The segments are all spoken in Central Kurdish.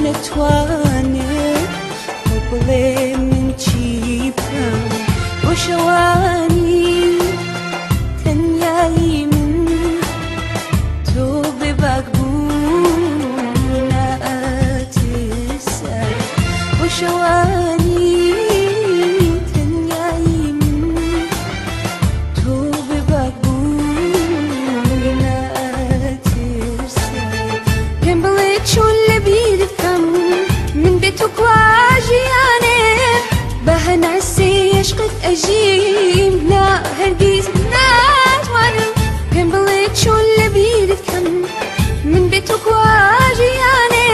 نەتوانێ تۆ بڵێ من چی بکەم بۆ شەوانی تەنیایی من تۆ بێباک بوو ناترسە بۆ شەوانی تەنیایی من تۆ بێباک بوو ناترسە پێم بڵێ چۆن لەبیر بکەم من بێ تۆ کوا ژیانێ بە هەناسەی عشقت ئەژیم نا هەرگیز ناتوانم پێم بڵێ چۆن لەبیر بکەم من بێ تۆ کوا ژیانێ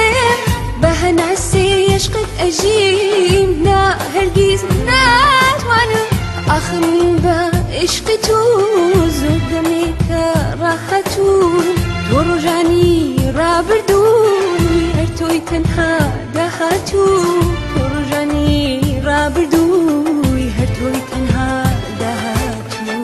بە هەناسەی عشقت ئەژیم نا هەرگیز ناتوانم ئاخ من بە عشقی تۆ زۆر دەمێکە ڕاحەتوو تۆ ڕۆژانی ڕابردووی هەر تۆی تەنها داهاتوو تۆ ڕۆژانی ڕابردووی هەر تۆی تەنها داهاتوو.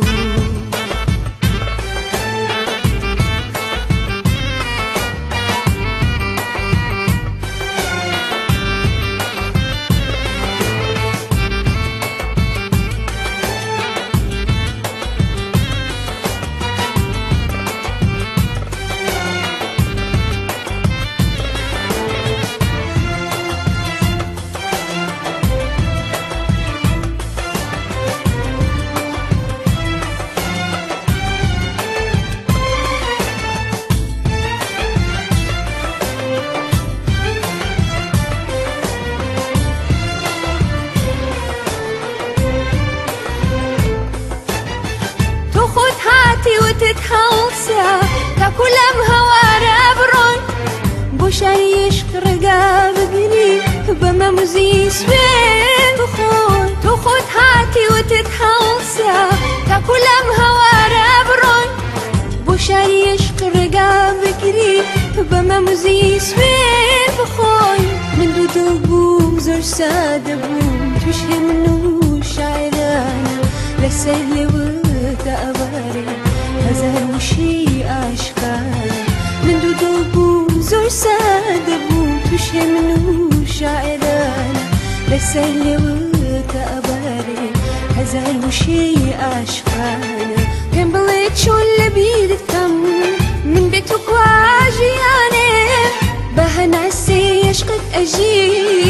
تۆ خۆت هاتی وتت هەڵسە تاکو لەم هەوارە بڕۆن بۆ شاری عشق ڕێگا بگری بە مەموزی سوێن بخۆن تۆ خۆت هاتی وتت هەڵسە تاکو لەم هەوارە بڕۆن بۆ شاری عشق ڕێگا بگری بە مەموزی سوێن بخۆن من دوو دڵ بووم زۆر سادە بووم توش هێمن و شاعرانە لەسەر لێوتە ئەوارێ هەزار وشەی عاشقانە من دوو دڵ بووم زۆر سادە بووم توش هێمن و شاعرانە لەسەر لێوتە ئەوارێ هەزار وشەی عاشقانە پێم بڵێ چۆن لەبیرت بکەم من بێ تۆ کوا ژیانێ بە هەناسەی عشقت ئەژیم.